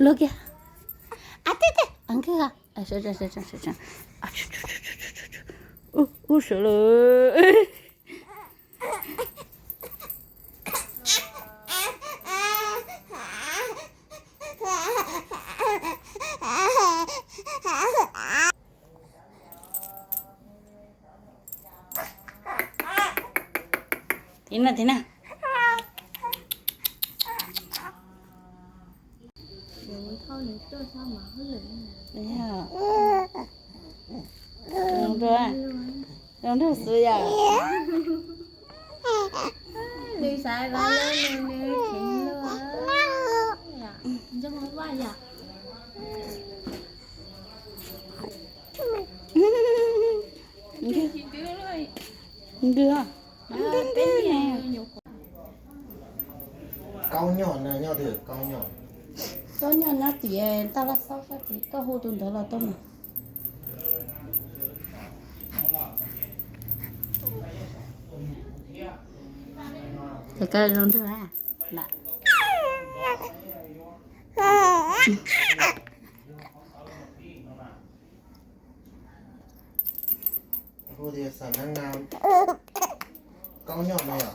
Luag kiag. A, tej tej, a, nkag. Ub, sawv lawm. Tiv na, tiv na. Zoo nraug, zoo nraug xwb yom. Nws xav ua lawm, nws, nws kheev lawm. Nco vaj yom. Nkag. Kaub nyom na, nyob twg kaub nyom? Kaub nyom nyob tim taj laj xaub sab tid, koj hu tus ntawd los tuaj mas. Ces koj zoo nraug na. Hu tias xav nab na, kaub nyom na yom.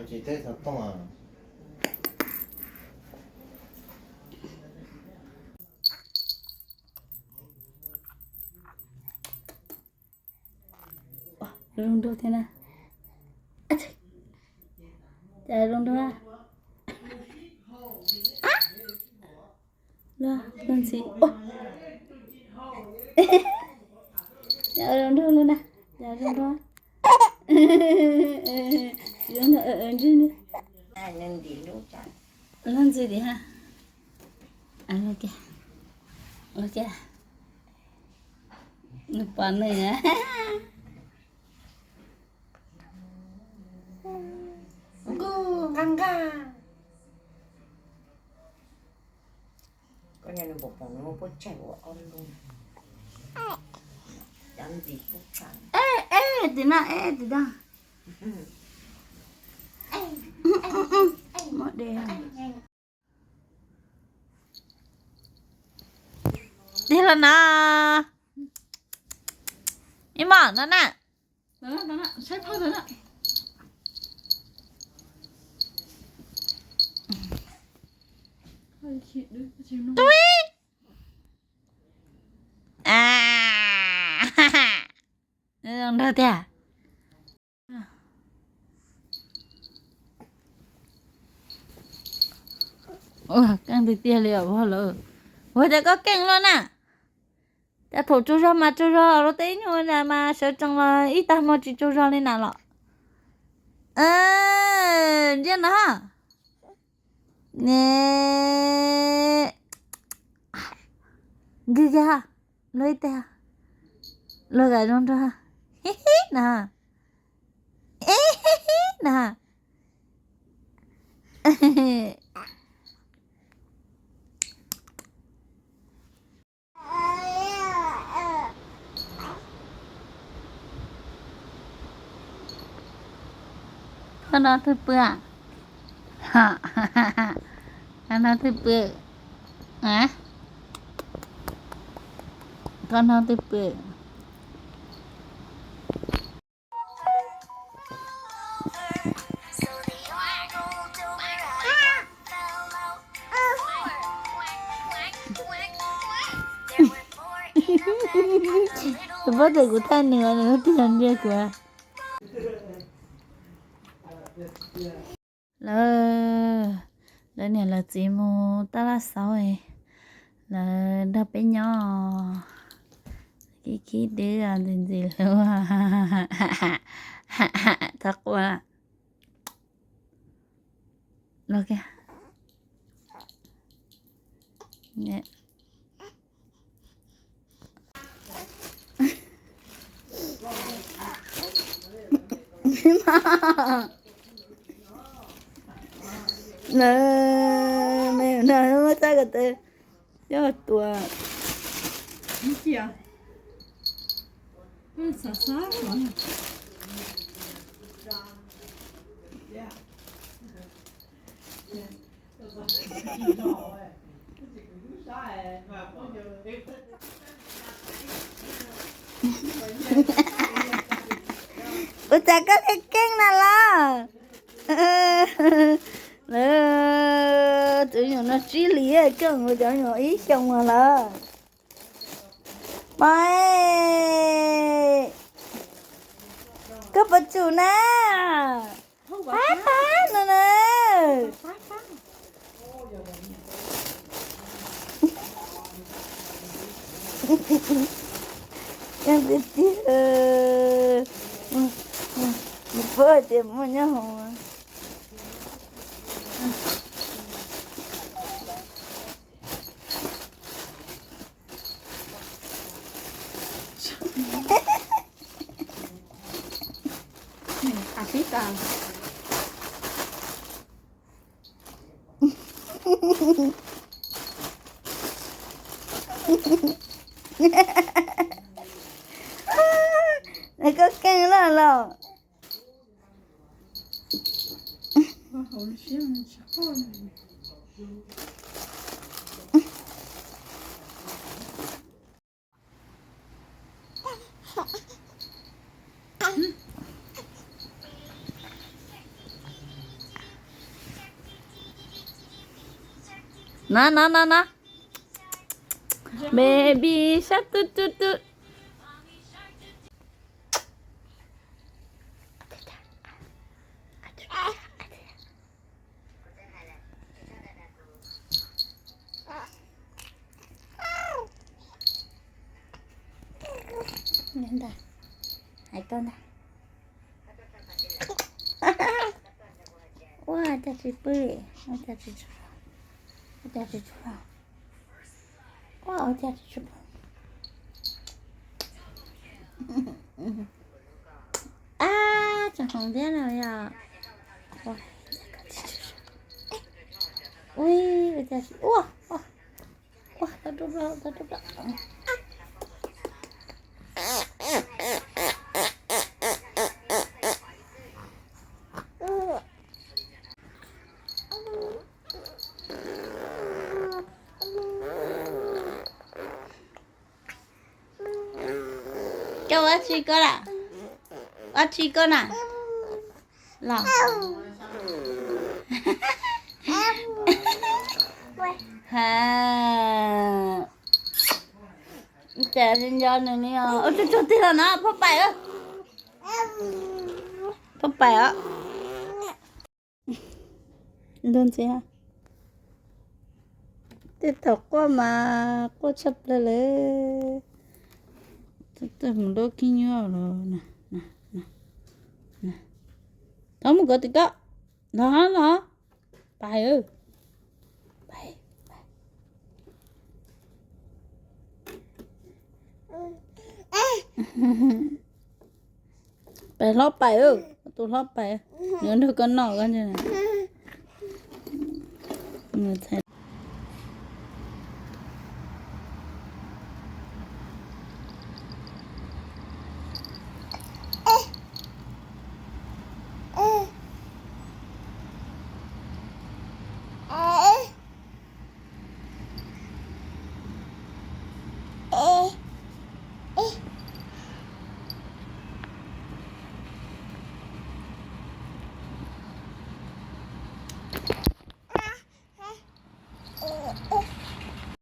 Tsis teb xov tooj. Zoo nraug thiab na. Cas zoo nraug na. Los, los ntxiv. Cas zoo nraug na, cas zoo nraug. Zoo nraug, zoo nraug. Los ntxiv tim ha. Los kiag, los kiag. Nws pom nws. Nkag, nkag. Koj nyob nws pom pom nws muaj pob tsaig ua ob lub. Cov ntxiv pob tsaig. Eb, eb, tim no, eb, tim no. Muaj de. Tiag los na. Ib mom no na. Tui. A, zoo nraug tiag. Ua keej tiag tiag li os, ua lawm. Ua cas koj keej luaj na. Cas thaum tsaug zog mas tsaug zog, luag tej ib nyuag mas sawv tsees los ib tag hmo tsis tsaug zog li na los. Ntsia na. Ne, nkag kiag, luag ib teg, luag kam zoo nraug na. Na. Koj noj twg pw? Koj noj twg pw? Koj noj twg pw? Tus pab tawm kuv thaj nws, nws twb los ntsia kuv. Lawv, lawv niam lawv txiv mus taj laj xauv, lawv nrog peb nyob, khib khib dwb ntxim ntxim hlub. Thov quas los. Na, me no muab txhab ko taw coj tua. Ua cas koj keej keej na los? Lawv tus nyuam no tsib hlis, koj ua cov nyuam ib xyoos los lawm. Pais, koj puas tsum na? Pab pab no na. Yeej tiag tiag. Nws paub hais tias muaj nyob hauv. Nws koj keej loj los. Na na na na. Baby shark tu tu tu. Ntag, hais koj ntag. Ua cas tsis pw, ua cas tsis, ua cas tsis, ua cas tsis pw. Ab, tseem hloov thiab no yog. Ui, ua cas tsis, ua, ua, ua, tau rau plaub, tau rau plaub. Koj ua dab tsi koj na? Ua dab tsi koj na? Los. Ha. Cas nco nws li os. Ua tsuag tsuag tig los no, phob pais. Phob pais os. Ntuj ntxiv, tej thaum quaj mas quaj tshaj plaws li. Mus nrauj khib nyiab los. Thov mus kov tim koj. Los los, pais, pais. Pais hlob pais, tus hlob pais, nws nrog koj noj koj ntag.